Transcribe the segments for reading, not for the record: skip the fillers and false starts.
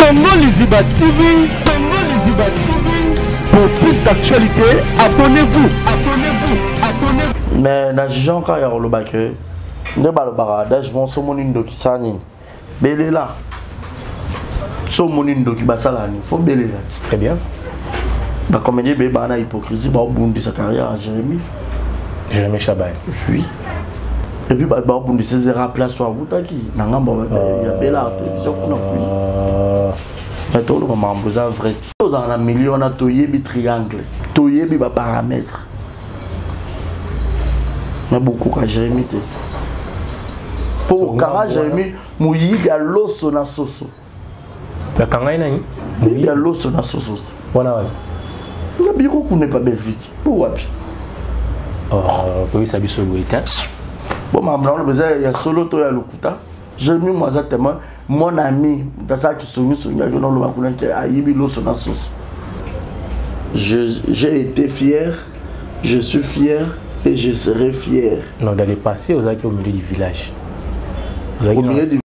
Congo Liziba TV, Congo Liziba TV. Pour plus d'actualités, abonnez-vous, abonnez-vous, abonnez-vous. Mais na jugeant kaka ya koloba ke nde balobaka adage bon so omoni ndoki sala nini belela so omoni ndoki basala nini fo belela ti très bien bacomédien ebele baa na hypocrisie baobundisa carrière ya Jérémie. Jérémie Chabani. Oui, et puis bato baobundisa ezera place oyo awutaki na ngambo ya Bela Télévision kuna. Kui bato oloba makambo eza vrai. Tozala na milieu wana, toyebi triangle, toyebi baparamètre, mais bokoka Jérémie te, mpo kokanga Jérémie moyibi ya loso na soso. Bakanga ye nani? Moyibi ya loso na soso. Wana wapi? Na biro kuna epa Belvite po wapi? Koyebisa biso boye te. Bon, makambo na oloba eza ya solo to ya lokuta. Jérémie mo aza témoin, mon ami, moto asalaki songisongi aki na oloba kuna ke ayibi loso na soso. J'ai été fier, je suis fier et je serai fier. Non, dans le passé, ozalaki au milieu du village. Au milieu du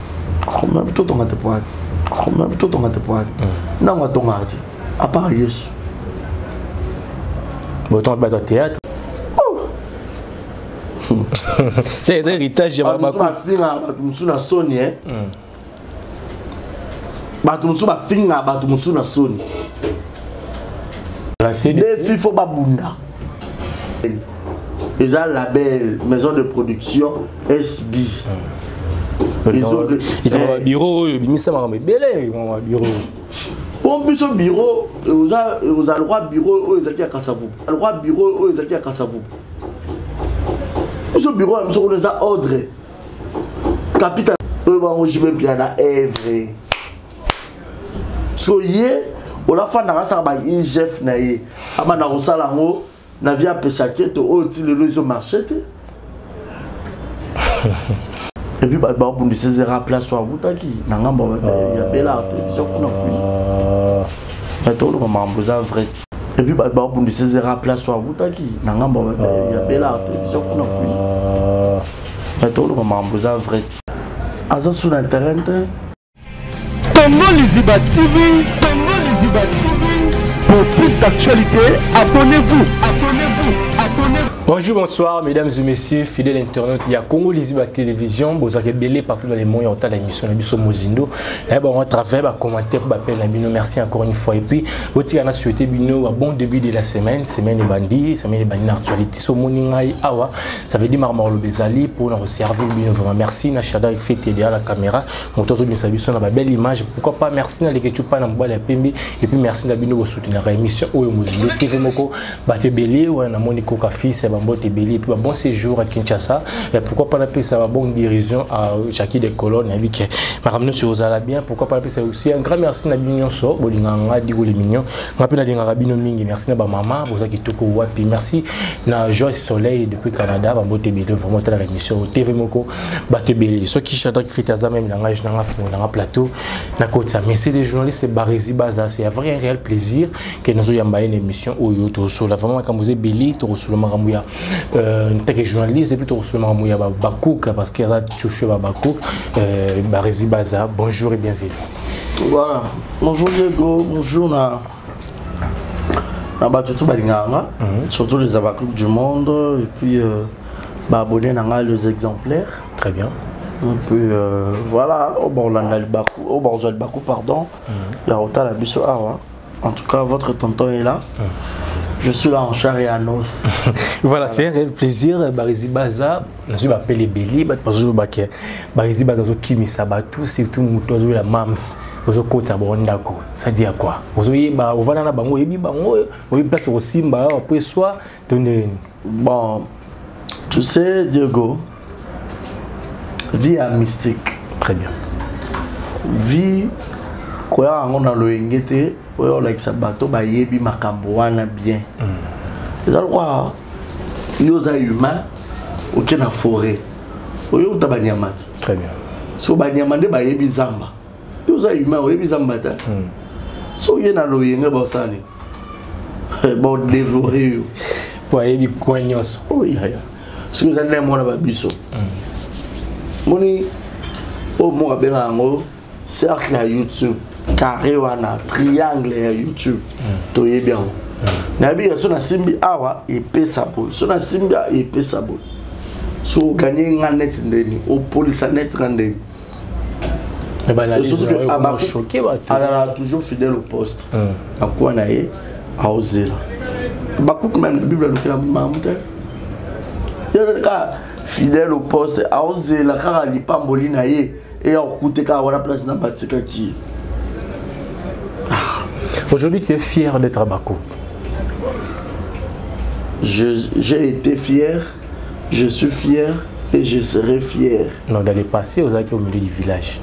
totonga te po totonga te po nango atongaka te à part Yesu. Botonga bato ya théâtre, c'est eza héritage ya bafingaka bato mosusu na soni. Bato mosusu bafingaka bato mosusu na soni. Défi, fo babunda. Eza label maison de production SB. Bureau oyo ebimisa makambo ebele, bureau. Mpo biso bureau ozala lokwa bureau oyo ezalaki ya Kasavubu, lokwa bureau oyo ezalaki ya Kasavubu. Biso bureau ya biso kuna eza ordre capital oyo bango JB Mpiana evre. So ye olafandaka, asaka ba IGF na ye, abanda kosala yango na vie apesaki ete oyo ti lelo ezomarche te. Et puis bato baobundisa ezera place oyo awutaki na ngambo ya Bela Télévision kuna. Kui bato oloba makambo eza vrai. Et puis bato baobundisa ezera place oyo awutaki na ngambo ya Bela Télévision kuna. Kui bato oloba makambo eza vrai, aza su na terrain te. Congo Liziba TV, Congo Liziba TV. Pour plus d'actualités, abonnez-vous, abonnez-vous, abonnez-vous. Bonjour, bonsoir, mesdames et messieurs, fidèles internautes. Il y a Congo Liziba Télévision, vous avez belé partout dans les mondes, il y a l'émission na biso Mozindo. Là, bon, à travers ba commentaire, ba appel na bino, merci encore une fois. Et puis, vous avez souhaité bino un bon début de la semaine, semaine ebandi, semaine ebandi na actualité. So moningai awa, ça veut dire marmor lobezali pour nous servir bino vraiment. Merci na Shada fait à la caméra. Moto zo bino biso na ba belle image. Pourquoi pas merci na leketu pa na mobali ya pembe et puis merci na bino bo soutenir émission oyo Mozindo TV moko. Bato ebele wana namoni koka fils ya bambote ebele et puis bon séjour à Kinshasa. Et pourquoi pas napesa ba bonne dirigeant à Jackie de Colonne, nayebi ke makambo nyonso ozala bien. Pourquoi pas napesa aussi un grand merci na bino nyonso bolingaka nga Digo le mignon, nga mpe nalingaka bino mingi. Merci na bamama boza kitoko wapi. Merci na Joyce Soleil depuis Canada, bambote ebele vraiment. Talaka émission TV moko, bato ebele. Soki Shadrack Fete aza même langage nanga fungo nanga plateau na kotisa, mais c'est des journalistes Barezi Baza. C'est un vrai réel plaisir ke nazoyamba ye na émission oyo. Tokosola vraiment makambo eza ebele, tokosola makambo ya nteke journaliste et puis tokosola makambo ya bacook parce que aza chouchou ya bacook. Barezi Baza, bonjour et bienvenue. Voilà, bonjour Diego, bonjour na bato to balingaka nga, surtout les abacook du monde et puis baabonné na ngai, les exemplaires. Très bien. Et puis voilà, oyo bakolanda libaku, oyo bakozwa libaku, pardon, ya kotala biso awa. En tout cas, votre tonton est là. Je suis là en chair et en os. Voilà, c'est un réel plaisir. Barezi Baza, nazwi bapele ebele, bato bazoloba ke Barezi Baza azokimisa bato, surtout moto azoyela mams, ozokotisa bango ndako. Ça dit à quoi? Ozoyeba, ovanda na bango, oyebi bango, oyebi place okosimba awa po eswa to ndenge nini? Bon, tu sais, Diego, vie ya mystique. Très bien. Vie koya yango na loyenge te oyo olakisa bato bayebi makambo wana bien. Eza lokwa yo oza humain, oke na forêt, oyo uta banyama ti. Très bien. So banyama nde bayebi zamba, yo oza humain, oyebi zamba te. So oye na loyenge, baosala nini? Badévorer yo. Po ayebi coin nyonso. Oyaya, soki oza nde mwana babiso, moni oyo moko abengaka yango. Cercle ya YouTube, carré wana, triangle ya YouTube, toyebi yango. Nayebi ke so nasimbi awa epesa boye, so nasimbi awa epesa boye. So oganye nga neti ndeni, opolisa neti nga ndeni. Mais banalyse Surtout que na yo ekoma Abaku- choqué bato. Azalaka toujours fidèle au poste. Nakuwa na ye aozela bakuku, même na Bible alukela mamu te. Ye azali kaka fidèle au poste, aozela kaka lipamboli na ye eya okute kaka wana place na batikaki ye. Aujourd'hui, tu es fier d'être Abakouk? J'ai été fier, je suis fier et je serai fier. Non, dans le passé, ozalaki au milieu du village.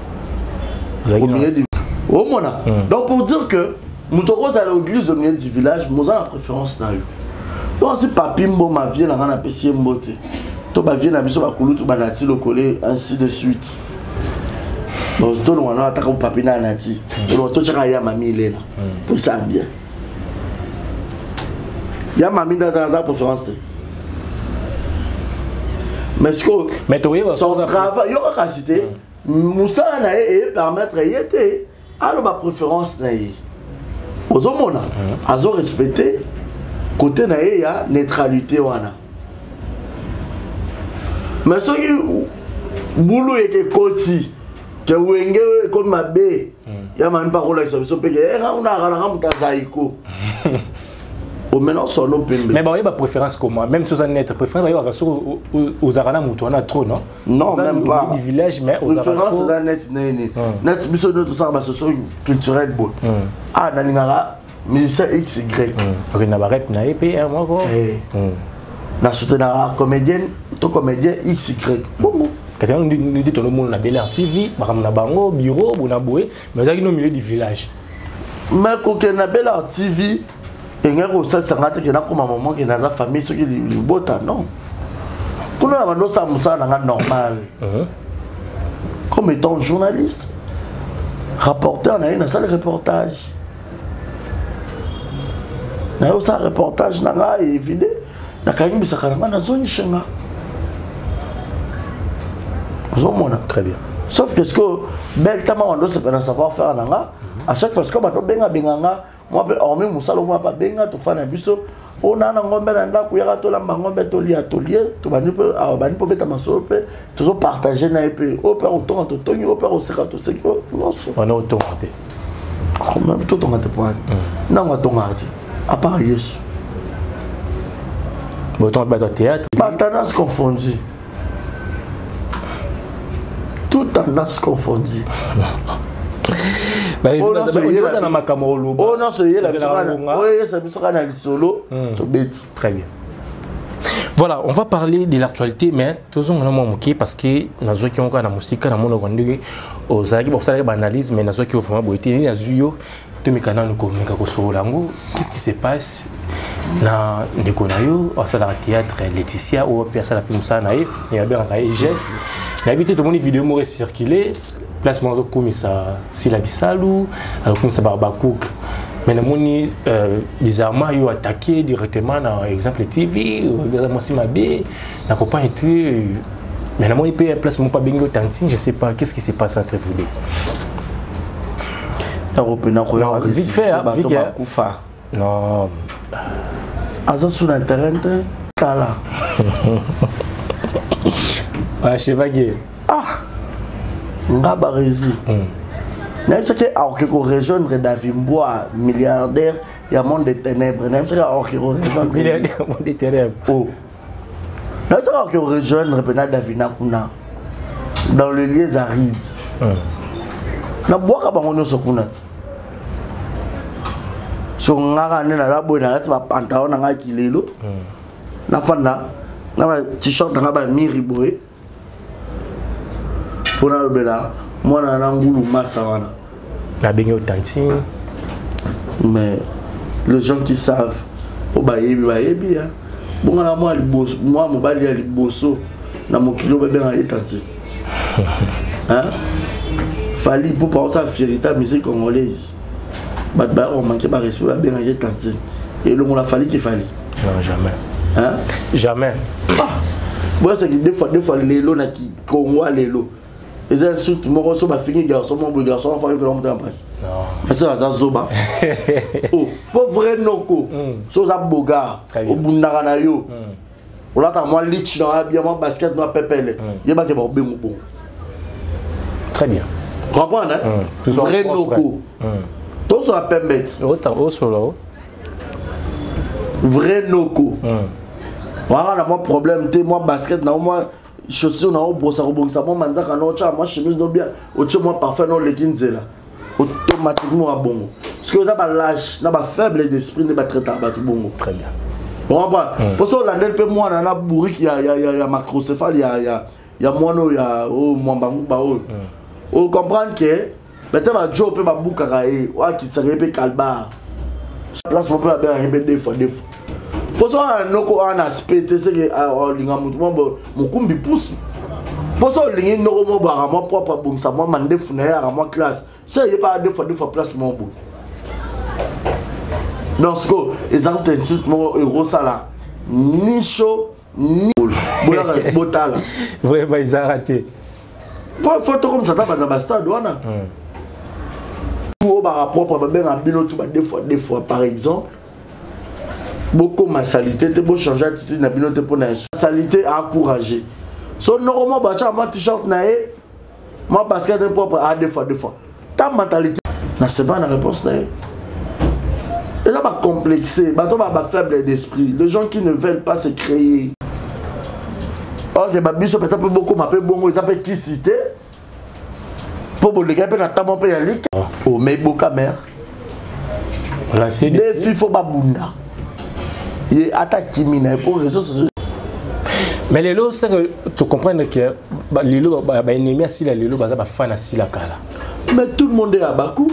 Au milieu du omona. Donc pour dire que moto okozala église au milieu du village, moza na préférence na yo. Donc si papi mboma vie na nga, napesi ye mbote, to bavie na biso bakulutu banati lokole, ainsi de suite. Bon, tolongwa na ataka papi na anati, tolongwa totyaka ya mami ilela tosala bien. Ya mami nde aza préférence te, mais sikoyo Mais toyeba son travail, yo kaka si te mosala na ye epermettre ye te aloba préférence na ye. Ozomona azorespecte côté na ye ya neutralité wana. Mais soki bulu eke ekoti ke wenge oyo ekomi mabe, ya mami mpa kolakisa biso mpe ke nga kuna akalanga moto azaiko omena solo pembe. Mais bayeba préférence comment? Même si oza net, préférence bayebaka soki ozalaka na moto wana trop, non? Non, Oza même au pas. milieu du village, mais ozalaka Préférence trop. eza neti nini? Neti biso nde tosala basocio culturel boye. Ah, nalingaka musicien xy. Okende na barep na ye mpe moko. Na soutenaka comédienne to comédien xy bongo. Kasi yango nde tonomona na Bel TV, makambo na bango, bureau bona boye, mais ozalaki no milieu du village. Mais kokende na Bel TV engaki kosalisanga te ke nakoma moment ke naza famille soki libota, non. Kuna na bando osala mosala na nga normal comme étant journaliste, rapporteur. Na ye nasali reportage na ye, osala reportage na ngai evide, nakangi bisaka na ngai, nazongisi nga, ozomona. Très bien. Sauf que ce que bel tama wando osepela na savoir faire na nga, à chaque fois sikoyo bato bengabenga nga, mwa mpe hormis mosala, mwa babenga tofanda na biso, oyo naa na ngombe na ndako, yaka tolamba ngombe, tolia, tolie, tobandi mpe awa, bandi mpo beta masolo mpe tozopartage na ye mpe oyo mpe akotonga totongi, oyo mpe akoseka toseki, oyo nyonso. Wana otonga mpe? Même totonga te po ani nango atongaka te à part Yesu. Botonga mpe bato ya théâtre. Batendance confondue, toute tendance confondue. Oza na makambo oloba. Oyo nyonso eyela biso kaka, oyo eyesa biso kaka na lisolo tobeti. Très bien. Voilà, on va parler de l'actualité, mais toujours on a moke parce que nazwaki yango kaka na mosika, namonaka ndenge ozalaki bosalaki baanalyse, mais nazwaki yo vraiment boye te. Nini nazwi yo, tomeka nanu komeka kosolola yango. Qu'est-ce qui se passe na ndeko na yo asalaka théâtre, Laetitia, oyo mpe asala mpe mosala na ye, me babengaka ye Jeff? Nayebi te, tomoni video moko ecircule, place moko azokumisa Sila Bisalu, azokumisa Bacook, mais namoni bizarrement yo attaqué directement na Exemple TV, aza mwasi mabe na comprendre te. Mais namoni mpe place moko abengi yo tantine. Je sais pas qu'est-ce qui se passe entre vous deux. Nakopena. Non, vite fait, hein, bato vite, hein. bakufa. Non. Aza su na terrain te, tala. Achevaki. Ah, nga baresi nayebisaki akoki korejoindre David Mbwa, milliardaire ya monde de ténèbres. Nayebisaki akoki korejoindre. Milliardaire monde de ténèbres. Oh, nayebisaki akoki korejoindre mpena Davina kuna dans le lieu aride. Nabwaka bango nyonso kuna te. So ngaka nde naza boye, nalati bapantalon na ngai kilelo, nafanda na ba t-shirt na ngai bamiri boye mpo nalobela mwana na ngulu masa wana. Nabengi yo tantine. Mais les gens qui savent, oyo bayebi, bayebi ya bongo na mwa liboso, mwa mobali ya liboso na mokili oyo babengaka ye tantine, hein? Fally Ipupa osala fierté ya musique congolaise, bato baya komanke barespect, babengaka ye tantine. Elongola Fally ki Fally? Non, jamais. Hein? Jamais. Ah, boyasaki deux fois, deux fois lelo na kikongo lelo. Eza insulte moko so bafingi garçon moko boye, garçon afaki kola motema mpasi parce aza zoba. Oh, po vrai noko, so oza bogar, obundaka na yo, olataka mwa lich na ya bien, mwa basket mwa pepele, yebake bakobengo bongo. Très bien. Comprendre, hein? Vrai noko tozola pembe ti osolo. Vrai noko waka na mwa problème te, mwa basket na yo, mwa chaussure na yo, obrosa kobongisa mwa manzaka na otya mwa chemise no bien, otie mwa parfum na oleki nzela, automatiquement abongo. Soki oza balâche na bafaible d'esprit nde batraitaka bato bongo. Très bien. Ocomprendre? Mpo so olandeli mpe mwana na bourrique ya macrocéphale ya mwana oyo ya oyo mwamba nguba oyo, ocomprendre ke peut-être bajo mpe babukaka ye, oyo akitisaka ye mpe kalbar place mo mpe babengaka ye mpe deux fois deux fois. Mpo so wana noko wana na aspect te, seke olinga motu mwa mokumbi pusu. Mpo so olingi noko mo boyaka mwa propre, abongisa mwa mandefu na ye, aka mwa classe, se ye pa deux fois deux fois place moko boye. Donc sikoyo eza kuta insulte moko ekosala ni chaud ni boyaka botala. Vraiment, ezalaka te. Po fo tokomisa ata bato na bastade wana oyo baka propre, babenga bino tu ba deux fois deux fois. Par exemple, bokoma salité te, bochange attitude na bino te mpona salité encouragé. So noko mwa batya mwa t-shirt na ye, mwa basket propre, a deux fois deux fois, ta mentalité na seba na réponse na ye eza bacomplexe, bato ba bafaible d'esprit, les gens qui ne veulent pas se créer. Ok, babiso peut-être mpe bokoma mpe bongo, eza mpe kisi te mpo boleka mpe na ntango mpe ya lika omeboka mare defi fo babunda ye ata kimi na ye mpo réseau sociaux. Mais lelo, c'est que tu comprends que lelo baennemi asila, lelo baza bafan asila kala. Mais tout le monde est Abakouk,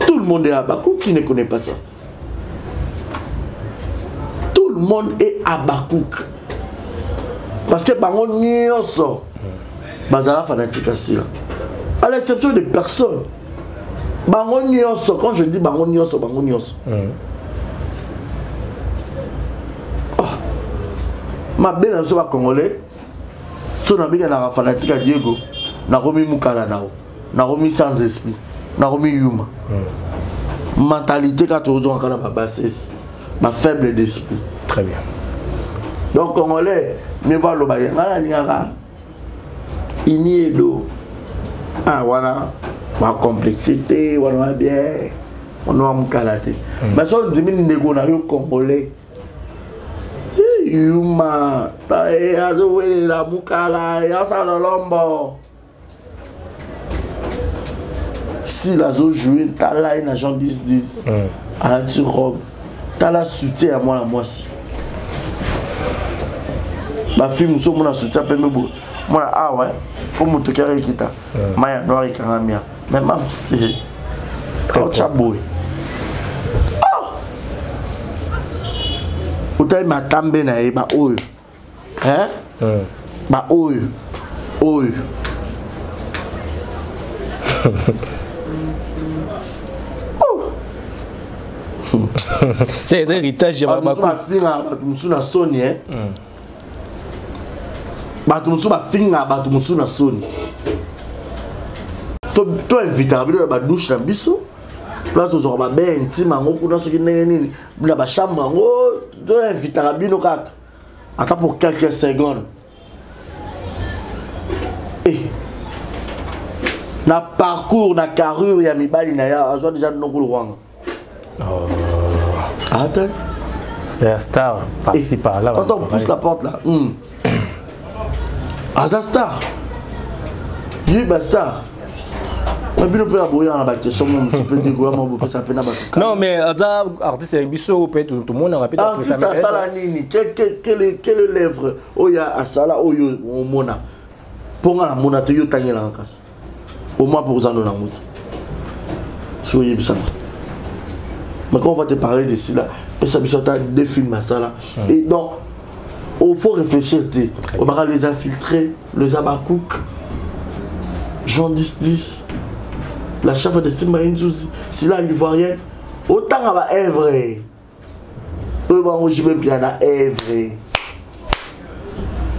tout le monde est Abakouk. Qui ne connaît pas ça? Tout le monde est Abakouk parce que bango nyonso bazala fanatique asila, à l'exception de personne. Bango nyonso, quand je dis bango nyonso, bango nyonso. Oh. Mabe na biso bacongolais, so nabenganaka fanatique ya Diego, nakomi mokala nao, nakomi sans esprit, nakomi yuma. Mentalité kaka tozongaka na babassesse, bafaible d'esprit. Très bien. Donc congolais, mieux vaut aloba ye ngai nalingaka ini edo. Ah, wana bacomplexité wana wa bien, wana wa mokala te. Mais so ondimi ndeko na yo congolais, yuma azowelela mokala asala lolombo s'il azojoue. Tala ye na Jean 10 10, alati robe, tala soutien ya mwana mwasi. Bafilme mosusu omona soutien pembe boye, mwana awa mpo moto kaka ekita mai ya noir ekangami ya mais mams te, otya boye, otali matambe na ye, baoyo baoyo oyo. C'est héritage ya bafingaka bato mosusu na soni, bato mosusu bafingaka bato mosusu na soni. Toinvitaka bino na badouche na biso, place tozwaka babain intime yango kuna, soki ndenge nini na bachambre yango, toinvitaka bino kaka ata pour quelques secondes. Eh. Na parcours na carrure ya mibali na ya azwa déjà nokolo wanga. Oh. Attends. La star par-ci par-là. Quand on pousse la porte là, Aza star. Ye ba star. Mais bino mpe aboya na baquestion mo mosusu mpe ndeko ya mwa bopesa mpe na bato. Non, mais aza artiste ya biso mpe tomonaka mpe. Artiste asala nini? Quelle lèvre oyo asala oyo omona? Mpo nga namona te. Yo otangelaka kasi omoi mpo ozando nango te soki oyebisanga. Mais quand on va te parler de cela, pesa biso ata deux films asala. Et donc il faut réfléchir te. Obaka les infiltrés, les Abakouk, Jean 10 10, la chef de Simba Nzuzi, Sila l'ivoirien, otanga ba œuvre oyo bango jibe mpia na œuvre.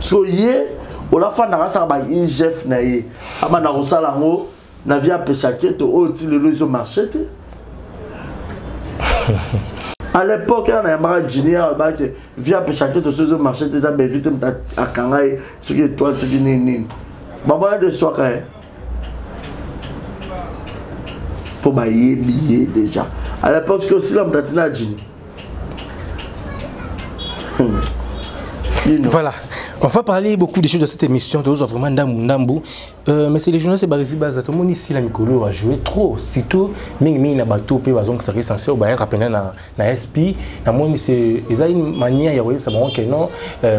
So ye Olafandaka asala ba IGF na ye, abanda kosala yango na vie apesa keto oyo ti lelo ezomarche te. À l'époque wana nayambaka junior, alobaki vie apesa keto so ezomarche te, eza bevi te, moto akanga ye soki étoile soki nini nini, bamboya de swaka ye mpo bayebi ye déjà à l'époque. Soki osila moto atina jini. Voilà, on va parler beaucoup de choses dans cette émission. Tous vraiment ndambu ndambu. Mais c'est les journalistes Barisi Baza. Tout le monde ici la Mikolo a joué trop. Surtout mingi mingi na bateau pe bazon qui serait censé au bayer rappeler na SP. Na moni c'est ils une manière ya ça bon que non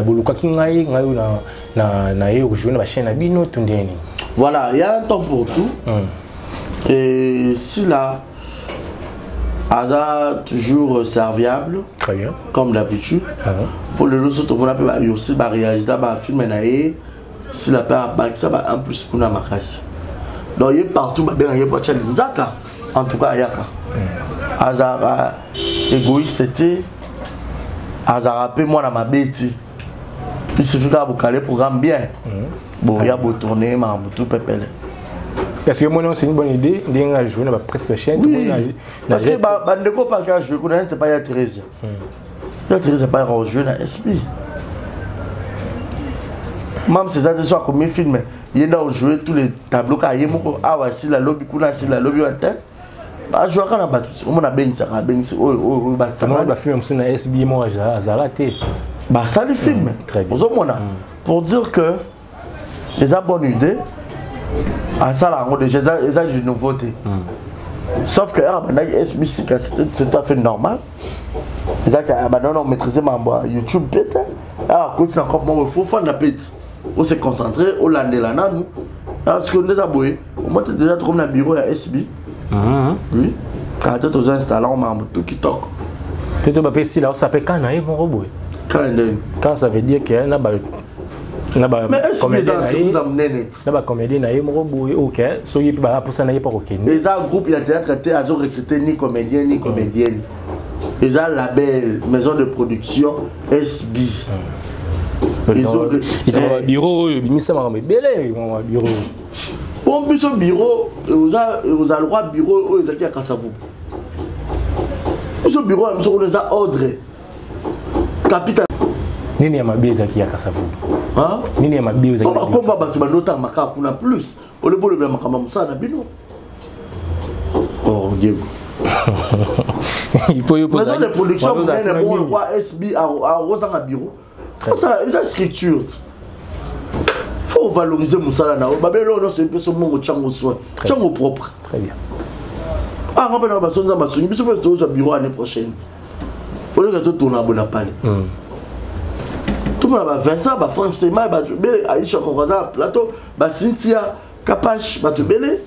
boluka ki ngai ngai na ye jouer na chaîne na bino tout ndeni. Voilà, il y a un temps pour tout. Et si là aza toujours serviable. Très bien. Comme d'habitude. Pour le lot, tout le monde a aussi réagi dans film na ye sila mpe abakisa ba un plus kuna makasi. Donc ye partout babengaki ye po atya linzaka. En tout cas ayaka, azalaka égoïste te, azalaka mpe mwana mabe te. Il suffit kaka bokale programme bien, boya botourne makambo tout pepele. Est-ce que moi, c'est une bonne idée de jouer dans la presque chaîne? Oui, parce que bandeko paka jouer kuna nete pa ya Thérésia. Ya Thérésia pa ya jouer na SP. Même si ça soit comme film, il y a joué tous les tableaux ka ye moko awa sila lobi kuna sila lobi wa te. Ba jouer kana bato omona abengisaka abengisi oyo oyo oyo. Ba ba film mosusu na SB moko azala te. Basali film. Très bien. Ozomona, pour dire que eza bonne idée, asala yango déjà, eza du nouveauté. Sauf que heure abandaki SB sika, c'est tout à fait normal, ezaki abandaki na maîtriser mambo ya YouTube mpe te. Heure akoti na cope moko, faut fanda mpe ti ose concentrer, olandela nanu, parce que nde eza boye. Omoi te déjà tokomi na bureau ya SB. Oui, kaka te toza installe yango, makambo tout kitoko. Te to bapesi la osape kan na ye moko boye. Kaka ndeni? Quand ça veut dire que na ba Mais SB eza comédien na ye entreprise ya monene ti. Na ba comédien na ye moko boye, ok, soki mpe baposa na ye mpo kokende. Eza groupe ya théâtre te, azo recruter ni comédien ni comédienne. Eza label, maison de production SB. Likambo ya bureau oyo ebimisa makambo ebele, makambo ya bureau. Po biso bureau oza lokwa bureau oyo ezalaki ya Kasavubu. Biso bureau ya biso kuna eza ordre capital. Nini ya mabe ezalaki ya Kasavubu? Hein? Nini ya mabe ezalaki? Po bakomba bato bandotanga makaka kuna plus olobi olobela makambo ya mosala na bino. Oh, Diego. Il faut yo Maison de production monene bongo lokwa SB arozanga bureau. Osala eza structure ti. Faut valoriser mosala na yo. Babelo oyo nyonso epeso mbongo, tiango soin, tiango propre. Très bien. Ah, nga mpe na baso nzambe asungi biso mpe tozwa bureau année prochaine ti. Oleka totourna bona pale. Tomona ba Vincent, ba Frank Stema, bato ebele, Aisha Koko aza na plateau, ba Cynthia Kapash, bato ebele.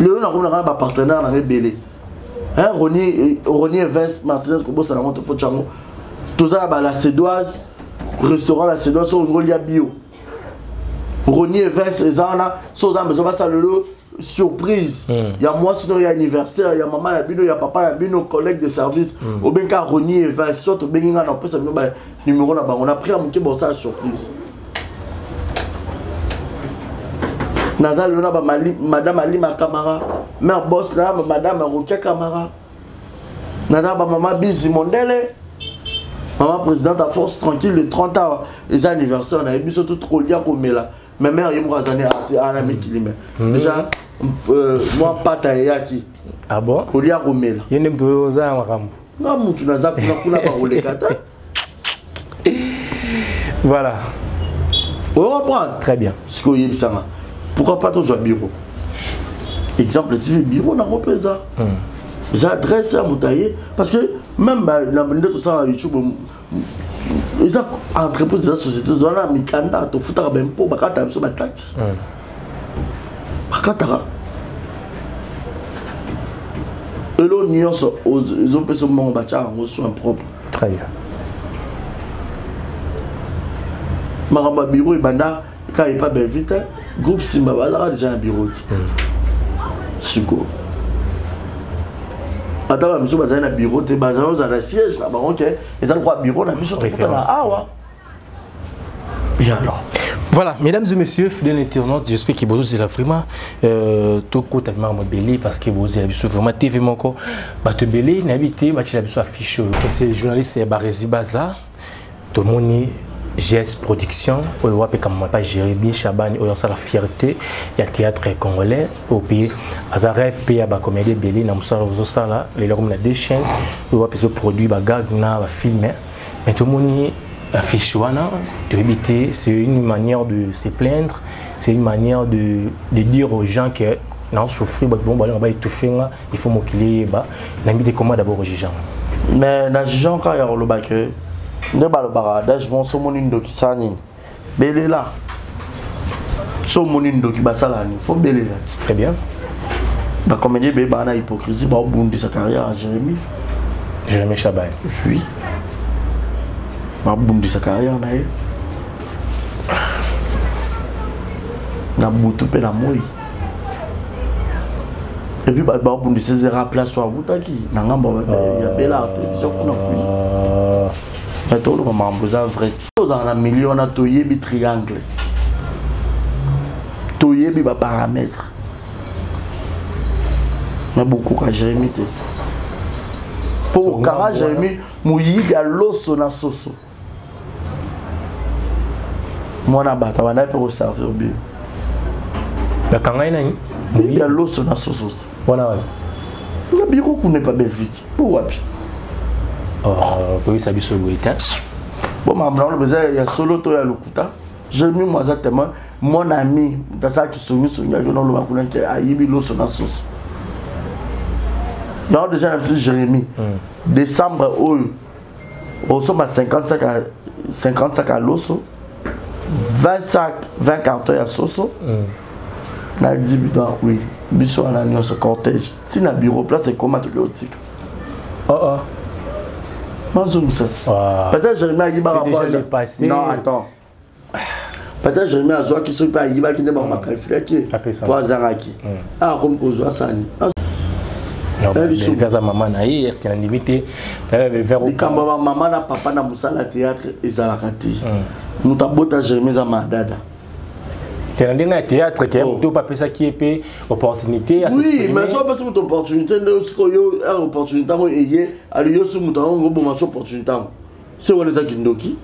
Lelo nakomi nanga na bapartenaire nanga ebele. Hein, Ronnie Evans Martinez, kobosana yango tofo tiango. Toza na ba La Cédoise, restaurant La Cédoise, so olingi olia bio. Ronnie Evans eza wana, so oza besoin basala lelo surprise ya mwasi no, ya anniversaire ya mama na bino, ya papa na bino, collègue de service, obengi kaka Ronnie Evans, soit obengi nga na opesa bino ba numéro na bango na prix ya moke, bosala surprise. Naza lelo na ba madame Alima Kamara, mère boss na ba madame Rokia Kamara, naza ba mama Bizi Mondele, mama présidente à force tranquille. Le 30 awa eza anniversaire na ye, biso tout kolia komela. Mais mère ye moko azali ana mikili, mais déjà mwa mpata eyaki. Ah bon? Kolia komela. Ye nde moto oza na makambo. Nga mutu naza kuna kuna bakoleka te. Voilà. Ocomprendre? Très bien. Sikoyo oyebisanga pourquoi pas tozwa bureau exemple TV, bureau nango mpe eza adresse ya moto aye, parce que même na nde tosala na YouTube eza entreprise, eza société, toza na mikanda, tofutaka baimpôt, bakataka biso bataxe, bakataka elo nyonso ezopesa mbongo, batiaka yango soin propre. Très bien. Makambo ya bureau ebanda kaka epa Belvi te, groupe Simba bazalaka déjà na bureau ti. Sikoyo ata bamisu bazali na bureau te, bazali ozala na siège na bango ke eza lokwa bureau na biso, tokutana Référence. awa. Et alors? Voilà, mesdames et messieurs, fidèles internautes, j'espère que vous êtes vraiment tout côté mobile parce que vous avez vraiment TV moko bato belé n'habité bato la biso affiche. C'est journaliste Barezi Baza, tomoni GS Production, oyo wapi kama pas Jérémy Chabani oyo ça la fierté ya théâtre congolais au pays aza rêve pe ya ba comédie belé na musala ozo sala lelo comme na deux chaînes oyo wapi zo produit ba gag na ba film mais tomoni affiche wana toyebi te. C'est une manière de se plaindre, c'est une manière de dire aux gens que na souffrir, bato bon balinga baétouffe nga, il faut mokili eyeba. Nayebi te comment d'abord ojuge. Mais na jugeant kaka ya koloba ke nde balobaka adage mo so omoni ndoki sala nini, belela. So omoni ndoki basala nini, faut belela ti. Très bien. Bacomédien ebeye baa na hypocrisie, baobundisa carrière ya Jérémie. Jérémie Chabani. Oui, babundisa carrière na ye na butu mpe na moi. Et puis bato babundisa ezera place oyo awutaki na ngambo ya Bela Télévision kuna kui. Bato oloba makambo eza vrai. Tozala na milieu wana, toyebi triangle, toyebi baparamètre, mais bokoka Jérémi te mpo kokanga Jérémi moyibi ya loso na soso. Mwana bato abandaki mpe koservir bio. Bakangai nani? Moyibi ya loso na soso. Wana wapi? Na biro kuna epa Belvite po wapi? Koyebisa biso boye te. Bon, makambo na oloba eza ya solo to ya lokuta. Jérémi mo aza témoin, mon ami, moto asalaki songisongi aki na oloba kuna ke ayibi loso na soso. Yango déjà na biso Jérémi, décembre oyo osomba 50 sac, 50 sac ya loso, 20 sac, 20 carton ya soso na 10 bidon ya huile. Biso wana nyonso cortège ntina bureau place ekoma toki otika. Oh oh. Mazongisa. Peut-être Jérémi ayibaka. C'est déjà le passé. Non, attends, peut-être Jérémi azwaki soki mpe ayibaki nde bango bakalifilaki po azangaki akomi kozwa sani. Aza mama na ye, est ce que nandimi te? Likambo ya bamama na papa na mosala ya théâtre ezalaka te. Moto abota Jérémi eza madada. Te, na ndenge ya théâtre te, moto mpe apesaki ye mpe opportunité. Oui, mais so apesi moto opportunité nde sikoyo yo opportunité yango eye ali yo so moto yango ngoboma so opportunité yango so wana eza kindoki.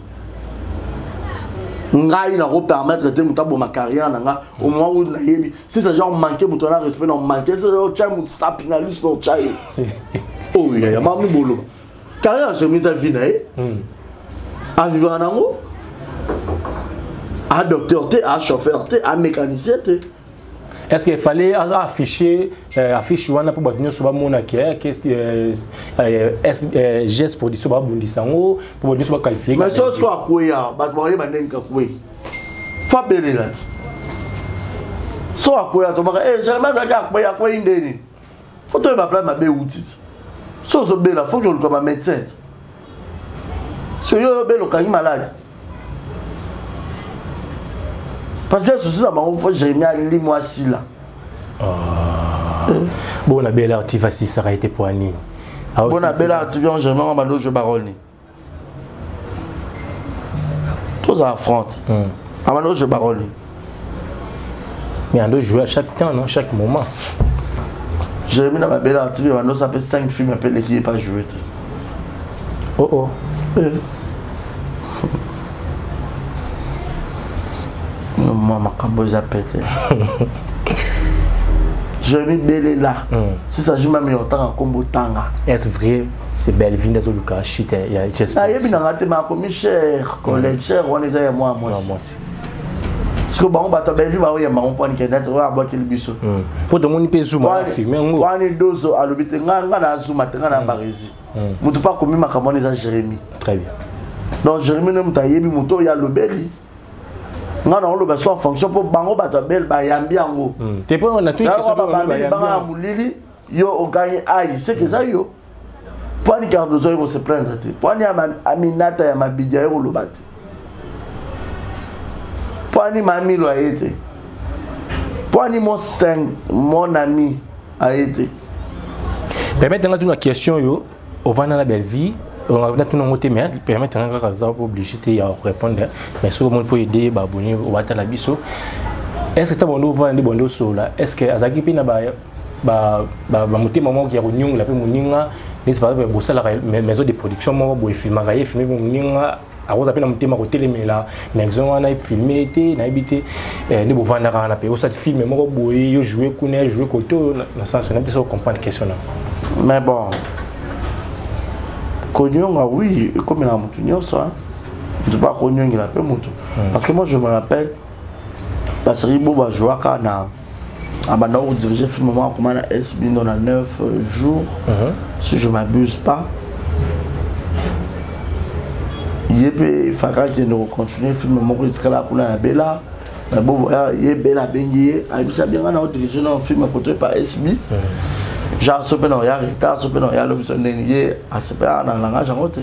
Ngai nakopermettre te moto aboma carrière na nga au moment où nayebi si c'est genre manqué moto wana respect na manqué, c'est otya mosapi na liso na otya ye oyo yaya mami boloba. Carrière ya Jérémi eza vie na ye, avivaka nango. A docteur te, a chauffeur te, a mécanicien te. Est-ce qu'il fallait afficher affiche wana mpo bato nyonso bamona ke GS Production babundisa yango, mpo bato nyonso baqualifie? Mais so so akweya, bato bayeba ndenge kakwei, fo abelela ti so akweya tomaka Jérémi azalaki akweya, akwei ndeni, fo toyeba place mabe euti ti. So ozobela, faut oluka bamédecin ti. So yo obela, okangi malade parce que susi na bango, fo Jérémi alimwa asila. Bona Bela Artive asisaka ete po anini? Bona Bela Artive en Jérémi ngo bando jeu barole ni tozala front abando jeu barole ni. Mais ando jouer à chaque temps, non, chaque moment. Jérémi na babela Artive bando sa mpe 5 film apeleki ye pas jouer te. Oh oh. Mwa makambo eza pete. Jérémi belela si s'agit même ya otanga nkombo tanga. Est vrai, c'est Bellevue nde azoluka shit ya GS? Nayebi nanga te, makomi cher collègue, cher wana eza ya mwa mwasi siko bango bato ya Bellevue baoyamba bango mponi kende oyo abwakeli biso. Mpo tomoni mpe Zuma afirme yango. Wani dozo alobi te nga na Zuma te, nga na Baresi. Moto mpe akomi makambo wana eza Jérémi. Très bien. Donc Jérémi nde moto ayebi moto oyo alobeli. Nga na oloba siko en fonction mpo bango bato ya bele bayambi yango. Te, mpo na banga na molili yo okangi ai seke eza yo mpo ani Cardozo oyo kose plaindre te, mpo ani Aminata ya Mabidi aye koloba te, mpo ani Mamilo aye te, mpo ani mon seng mon ami aye te. Permettre nga tuna question. Yo ovanda na Bellevue. Natuna yango te, mais permettre nga kaka, aza obligé te ya répondre, mais soki omoni mpo aider baabonné obatala biso, est ce que ta bando ovanda nde bando osola, est ce que azalaki mpe na bamotema moko ya konyongola mpe moninga, neti par exemple bosalaka maison de production moko boye, efilmaka ye, filme mpe moninga, akoza mpe na motema kotelemela maison wana efilme te? Nayebi te nde bovandaka wana mpe osati filme moko boye, yo joue kuna, ye joue kote oyo, na sens nayebi te soki comprendre question na. Mais bon, konyonga, oui, ekomela motu nyonso, motu mpe akonyongela mpe motu, parce que moi je me rappelle baseri bo bajouaka na abanda kodirige film moko akoma na sbindo na 9 jours, si je m'abuse pas. Ye mpe efaka akende kocontinue film moko etikala kuna na Bela. Bo ye Bela abengi ye, ayebisa benga na odirige na film koto epa SB, genre so mpe na oya retard, so mpe na oya lobi so ndenge ye asepelaka na langage yango te,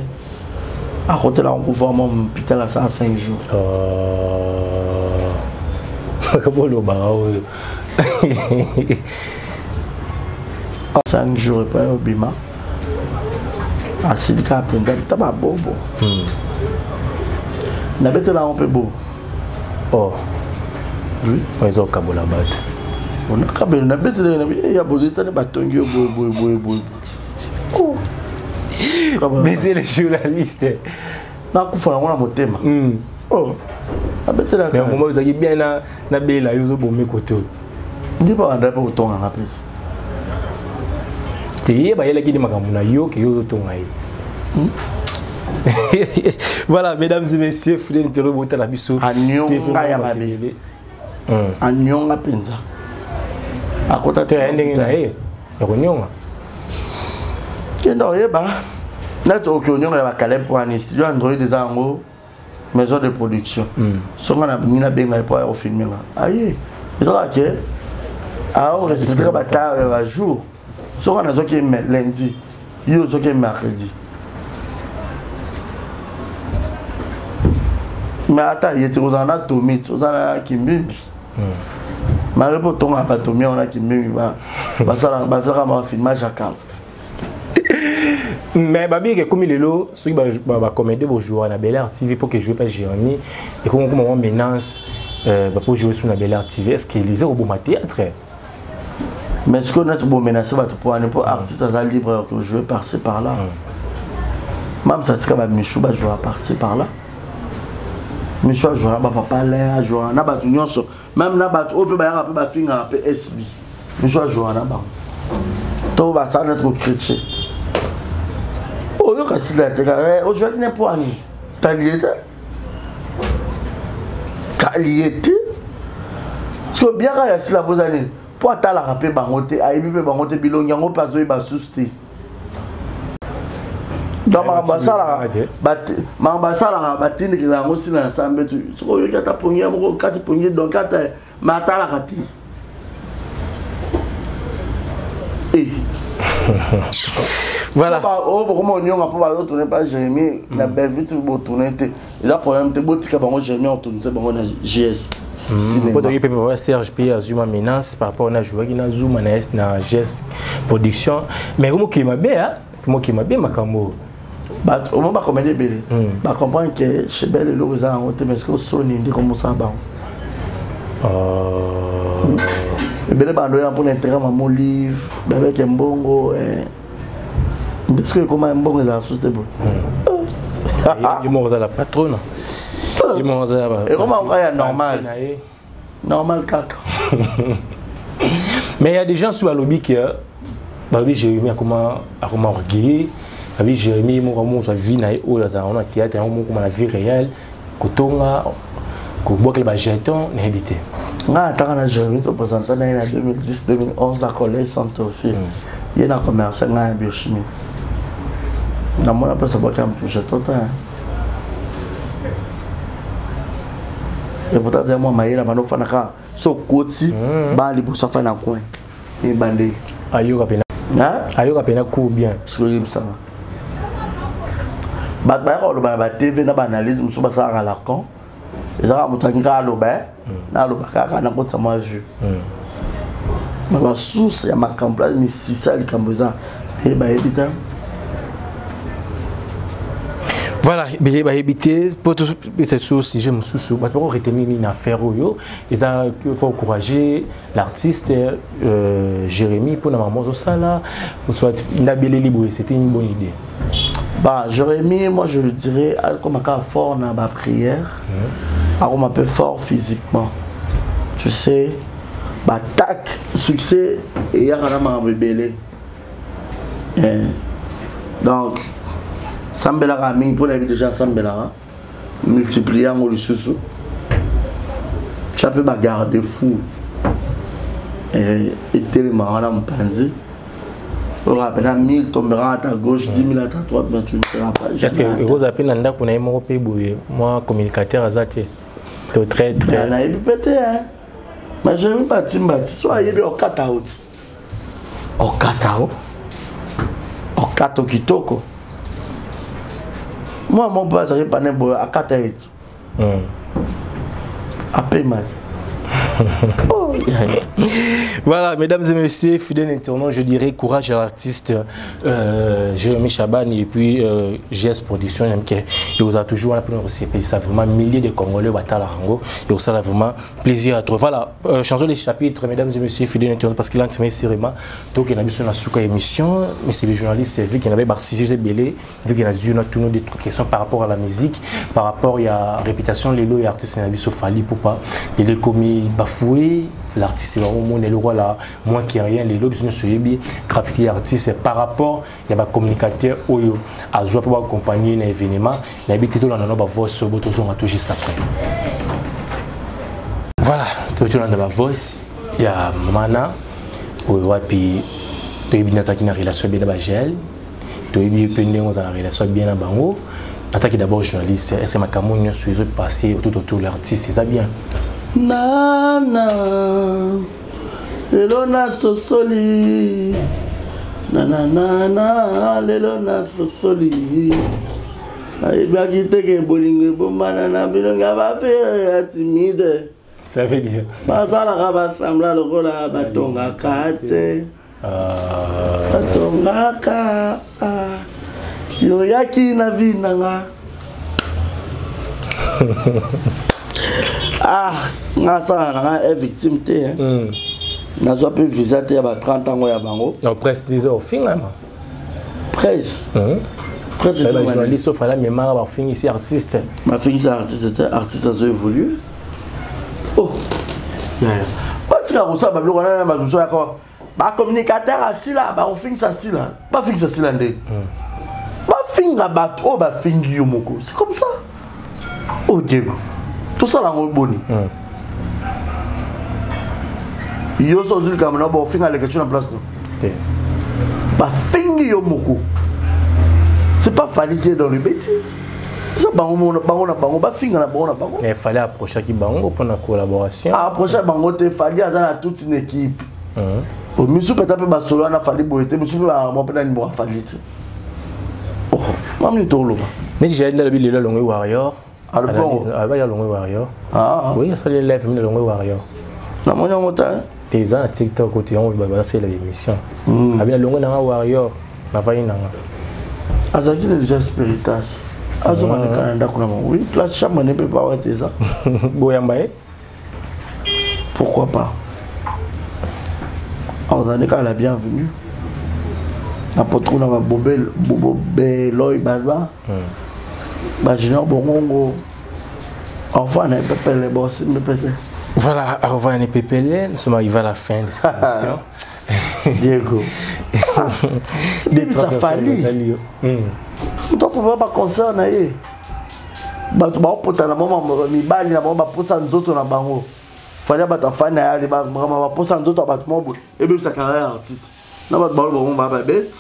akotela yango kufa mwa hôpital asala 5 jours. Makambo olobaka oyo. 5 jours epai obima, asili kaka mpenza ta babobo. Nabetela yango mpe bobo. Oh. Oui. Oyo eza kokabola bato. Onakabela, nabetela ya boye tani batongi yo boye boye boye boye. Mais c'est le journaliste. Nakufa yango na motema. Oh. Nabetelaka. Mais moment ozalaki bien na na Bela, yo ozobome kote oyo. Nde babanda mpe kotonganga mpe. Te, ye bayelaki nde makambo na yo ke yo ozotonga ye. Voilà, mesdames et messieurs, fidèles internautes, botala biso. Anyonga ya mabe. Anyonga mpenza. Akota te ndenge na ye ya konyonga. Kenda oyeba neti oke onyonga ya bakale mpo wani studio Android eza yango maison de production. Songa na ngi nabenga ye mpo aya kofilme nga, aye ezaka ke ao respecteka batard ya bajour. Soki nazwaki lundi, yo ozwaki mercredi, mais ata ye te, ozala na tomi, oza na kimbimbi mare mpo otongaka batomi yango na kimbimbi, basalaka bafilmage ya kala. Mais babiki ekomi lelo, soki bacomédie bojoua na Bel Air TV mpo ke joue pa Jérémie, ekomi koma mwa menace bapo joue su na Bel Air TV. Est ce que eza koboma théâtre? Mais sikoyo neti bomenace bato mpo wani, mpo artiste aza libre ya kojouer par-ci par là. Mamsa atika bamichu bajoua par-ci par là. Michu ajoua na bapapa le, ajoua na bato nyonso, même na bato oyo mpe bayaka mpe bafingaka mpe SB, michu ajoua na bango to basala neti kocritier. Oyoka sila teka ojouaki ne mpo ani talie te, talie te. So biaka ya sila boza nini mpo atalaka mpe bango te, ayebi mpe bango te, bilongi yango mpe azoyeba susu te. Donc makambo asalaka, makambo asalaka, batindikela yango nsina na sambe tu. Soki oyoki ata pongi ya moko kati pongi, donc ata ma atalaka te. Voilà. Oyo bokoma onyonga mpo bazotourne pa Jérémie na Bellevue ti botourne te, eza problème te, botika bango. Jérémie otourne bango na GS. Mpo toyoki mpe papa Serge mpe azwi ma menace par rapport na jouaki na Zuma na s na GS Production. Mais mokili mabe, mokili mabe makambo. Bato omo bacomédie ebele bacomprendre ke chebel eloko eza yango te, mais ce que osoni nde komosala bango ebele bando ya mpona intérêt mama Olive babeke mbongo nde soki ekoma mbongo ezala susu te boye. Ye moko aza la patronne, ye moko aza. Ekoma kaka ya normal normal kaka. Mais il y a des gens sur balobi que balobi Jérémie akoma orgueilleux, babi Jérémie moko amozwa vie na ye oyo azalaka na théâtre yango moko na vie réelle, kotonga, kobwakela bajeton, nayebi te. Nga ataka na Jérémie, topresente na ye na 2010 2011 na collège Saint Théophile. Ye na commerce, ngai ya biochimie. Namona mpesa bwaki ya motu jeton te, et pourtant azali mwa mayele. Bando ofanda kaka so okoti baa liboso, afandi na coin ebandeli. Ayoka pena, ayoka pena cour bien. Soki oyebisanga bato bayaka koloba na batv na baanalyse mosusu basalaka lacan, ezalaka moto alingi kaka aloba, naloba kaka nakotisa mwa vue na basource ya makambo, misisa ya likambo eza bayebi te. Voilà, beye bayebi te po topesa so sujet mosusu bato bako retenir nini na affaire oyo eza faut encourager l'artiste Jérémie mpona makambo azosala soit ndabeleli boye, c'était une bonne idée. Bah, Jérémie, moi je le dirais, comme un fort dans ma prière, comme un peu fort physiquement. Tu sais, bah, tac, succès, et il y a un bébé. Donc, sambelaka mingi mpo nayebi déjà sambelaka multiplier yango lisusu, tia mpe bagarde fou etelemaka wana mopanzi oyo apena 1000 tombera à ta gauche, 10 000 à ta droite, mais tu ne seras pas jamais. Ekozala mpe na ndako na ye moko mpe boye mwa communicateur aza te to très très. Nayebi mpe te, mais Jérémi batimba ti so ayebi okata oti okata o okata kitoko. Mwa mo mpe azalaki pane boye akata ye ti apemaki. Oh, voilà, mesdames et messieurs, fidèles internautes, je dirais courage à l'artiste Jérémy Chaban et puis GS Production, et vous a toujours la première ça vraiment milliers de Congolais batala rango et ça a vraiment plaisir à trouver. Voilà, changeons les chapitres, mesdames et messieurs, fidèles internautes, parce qu'il a intimé sérieusement. Donc il y a eu sur la émission, mais c'est le journaliste vu qu'il avait participé belé, vu qu'il a eu notre des questions par rapport à la musique, par rapport à la réputation, les lots et artistes n'a Fally Ipupa, les commis bafoué, l'artiste est vraiment le roi là, moins qui rien, les lots sont graffiti artiste par rapport il y a un communicateur oyo a joué pour accompagner un événement, na habité tout la ba voice boto zonga tout juste après. Voilà, toujours dans ma voice, il y a Mana oyo wapi toyebi nazalaki na relation bien na bagel, toyebi mpe ndenge ozala na relation bien na bango. Ataki d'abord journaliste, est-ce que makambo nyonso ezopasse tout autour de l'artiste eza bien? Nana lelo nasosoli nananana lelo nasosoli nayebaki teke bolingo ebombana na bilongi ya bafere ya timide. Ça veut dire basalaka basambla lokola batongaka te, batongaka yoyaki na vi nanga. Ah, nga asala na nga e victime te, nazwa mpe visa te ya ba 30 ans ya bango. Non, presse déjà ofingama. Presse. Presse journaliste ofala memaka bafingisi artiste. Bafingisi artiste te, artiste azo évolue. Oh, batika kosala babiloko wana na bato mosusu yaka bacommunicateur asila bakofingisa sila, bafingisa sila ndenge bafinga bato oyo bafingi yo moko, c'est comme ça. Oh Diego, tosala yango boni yo so ozwi likambo na bofinga leke na place no te. Bafingi yo moko, c'est pas Fally qui est dans les bêtises, eza bango bango na bango bafinga na bango na bango. Mais Fally approchaki bango mpona collaboration. Approche bango te, Fally aza na toute une équipe. Misu peta mpe basolo wana Fally boye te, misu mpe bamo mpe na nimero ya Fally te. Oh, mamini toloba. Neti Jael alobi lelo alongwe warrior. Alobi alongwe warrior. Oui, asali live mini alongwe warrior. Namoni yango te. Te, eza na TikTok oyo yango basalela émission. Abi nalongwe nanga warrior, navandi nanga. Azalaki na déjà spiritas, azonga na ndako na bango. Oui, place chambre ne mpe bawa te eza. Boyamba ye. Pourquoi pas, ozali kaka la bienvenue na potro na babobeloy baza bajunior bongongo enfin na epepele bosimbi mpe te. Voilà, au revoir NPPL, nous sommes arrivés à la fin de cette émission. Diego, bimisa Fally moto apropa baconcert na ye, bato baopota na bango, mibali na bango baposa nzoto na bango. Fally bato afani na ye vraiment baposa nzoto ya bato moko boye ebebisa carrière artiste na bato balo bango baa babete.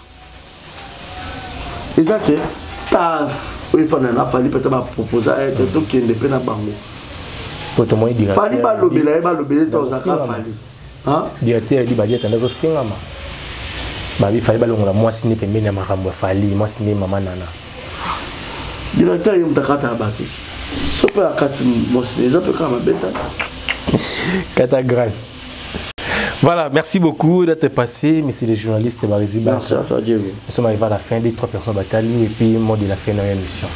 Eza ke staff oyo efanda na Fally peut-être baproposa ete tokende mpe na bango. Fally balobela ye, balobela ete ozalaka Fally. Directeur edi badi atanda azofingama babi Fally balongola mwasi nde pembeni ya makambo ya Fally, mwasi nde mama nana. Directeur ye moto akata ya bato, so mpe akati mwasi eza mpe kaka mabe ta. Kata grâce. Voilà, merci beaucoup d'être passé, monsieur le journaliste Barizi. Merci à toi, Diego. Nous sommes arrivés à la fin des trois personnes bataillées et puis mot de la fin de l'émission.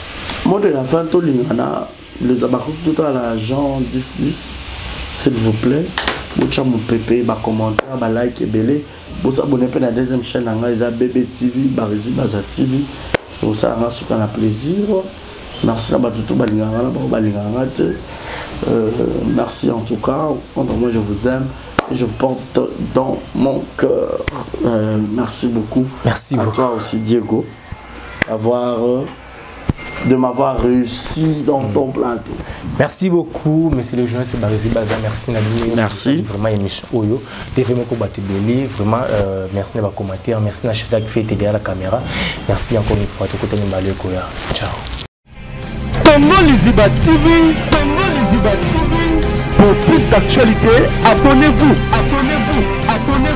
Mot de la fin, tolingana, les abakoki totala Jean 10 10, s'il vous plaît. Botya mopepe, bacommentaire, balike ebele. Bosabone mpe na deuxième chaîne na ngai eza BB TV, Barizi Baza TV. Osala nga suka na plaisir. Merci na bato to balingaka nga na bango balingaka nga te. Merci en tout cas. Contre moi, je vous aime. Je vous porte dans mon cœur. Merci beaucoup. Merci à beaucoup. Toi aussi, Diego, de m'avoir réussi dans ton plateau. Merci beaucoup, monsieur le journaliste Barizi Baza. Merci, Nabini. Merci. Vraiment, émission Oyo. T'es vraiment Batubeli. Vraiment, merci d'avoir commenté. Merci à Chadak qui fait derrière la caméra. Merci encore une fois. Tout côté Koya. Ciao. Congo Liziba TV, Congo Liziba TV. Pour plus d'actualités, abonnez-vous, abonnez-vous, abonnez-vous.